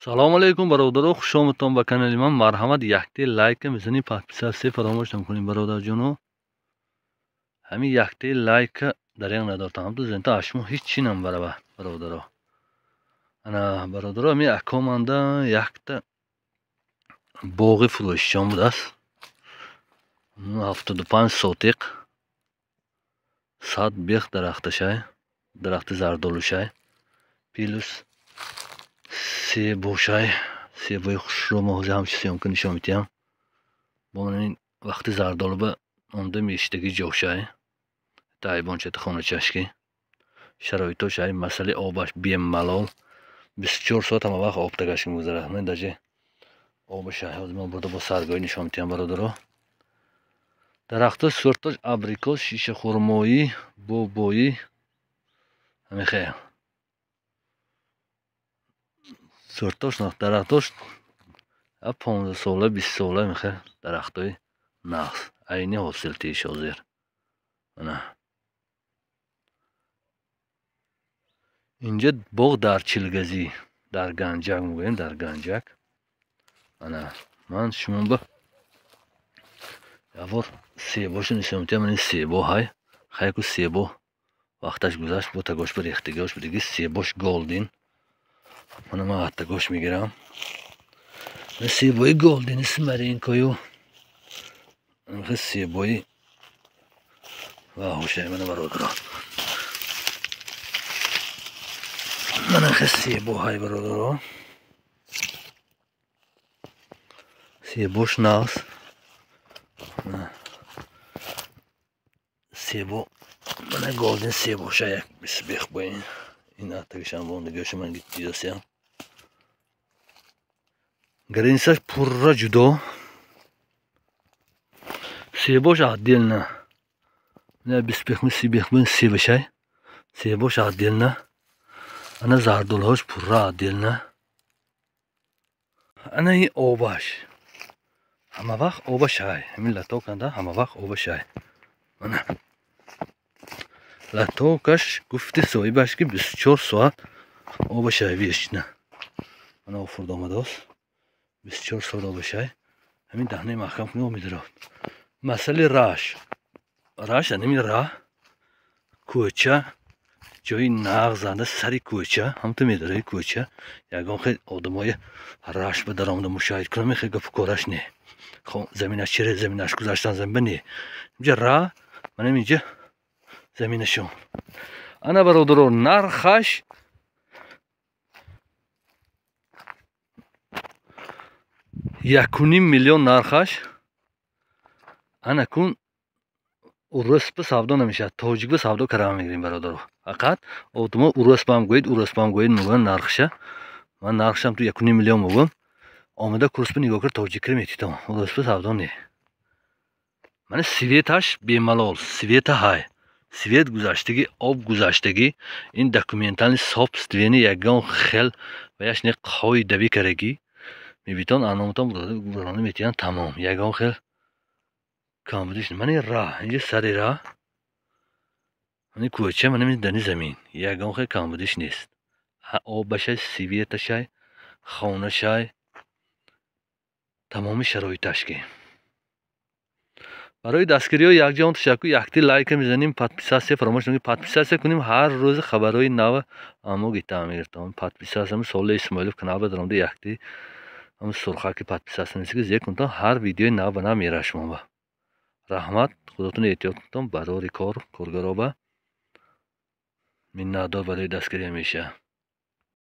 Салому алейкум бародаро, хуш омадтон ба канали ман. Марҳамат, якте лайка мезанӣ, подписаться фаромӯш накунед бародарҷоно. Ҳамин якте лайка дареғ надортам. Ҳамту зента аз шумо ҳеҷ чӣ намбарава бародаро. Ана бародаро, ҳамин акоманда якта боғи фурӯшчон будааст. 75 сотиқ, 100 бех дарахташай, дарахти зардолушай, плюс себошай, себои хушро мо ҳозир ҳамчи съёмка нишон медиҳам. Бо ман вақти зардолуба омда меиштагӣ ҷошай, тайбончата хоначашки шароитошай, масъалаи обаш бемалол 24 соат ҳама вақт об тагаш мегузарад. Ман даже обашай ҳозир ман бурда бо саргоҳӣ нишон медиҳам бародаро. Дарахтош сӯртош абрикос, шишахурмоӣ, бобоӣ, ҳамин сӯртош дарахтош 15 сола, 20 сола мехе дарахтои нағз, айни ҳосилтииш ҳозир. Ана инҷа боғ дар Чилгазӣ, дар Ганҷак мегӯем, дар Ганҷак. Ана ман шумо ба явор себошо нишон медиҳам. Ин себо ҳай, хайку себо вақташ гузашт, бо тагош ба рехтагиҳош будиги себош голдин. Мана ман аттагош мегирам. Себои голдини смаринкою себои ва ҳушай мана бародаро. Мана себо ҳай бародаро. Себош нағз. Себо мана голдин себоша як бисбех бо ин. Ин аттагишам вондагиҳоша ман дидосиям. Границаш пурра ҷудо. Себош отдельно. На бисбехми сибехми себашай. Себош отдельно. Ана зардолҳош пурра отдельно. Ана ин обаш. Ҳама вақт обашай. Ҳамин латоканда ҳама вақт обашай. Ана латокаш гуфти соҳибаш ки 24 соат обашай вечно. Ана офурд омадааст. 24 соат обашай. Ҳамин даҳнаи маҳкам кунӣ об медарад. Масъалаи раш. Раш анами ра кӯча, ҷои нағз занда сари кӯча, ҳамту медараи кӯча. Ягон хел одамои раш ба даромада мушоҳид кунам, хел гапу кораш не. Заминаш чире заминаш гузаштан замин не. Инҷа ра, манам инҷа заминашон. Ана бародаро, нархаш 1,5 миллион нархаш. Ана кун урусба савдо намешавад, тоҷикба савдо карда мегирем бародаро. Фақат одамо урусбам гӯед, урусбам гӯед мегӯянд нархша. Ман нархшам ту 1,5 миллион мегӯям. Омада курсба нигоҳ кард, тоҷикра метитам. Урусба савдо не. Мана светаш бемалол, света ҳай. Свет гузаштагӣ, об гузаштагӣ, ин документальный собственный ягон хел ваяш не қоидавӣ карагӣ. Мебитон аномтон бурона метиҳанд тамом. Ягон хел камбудиш. Мани ра, инҷа сари ра. Мани кӯча, мани дани замин. Ягон хел камбудиш нест. Обашай, светашай, хонашай, тамоми шароиташ ки. Барои дастгириҳо якҷоям ташаккур. Якти лайка мезанем, подписаться фаромӯш накунед. Подписаться кунем, ҳар рӯз хабарҳои нав амо гитам мегиртам. Подписаться Соле Исмоилов канал ба даромада якти ҳам сурхаки подписаться нест ки зер кунтон, ҳар видеои нав ба нав мерасад шумо ба. Раҳмат, худотон эҳтиёт кунтон, барори кор, коргароба. Миннатдор барои дастгирӣ ҳамеша.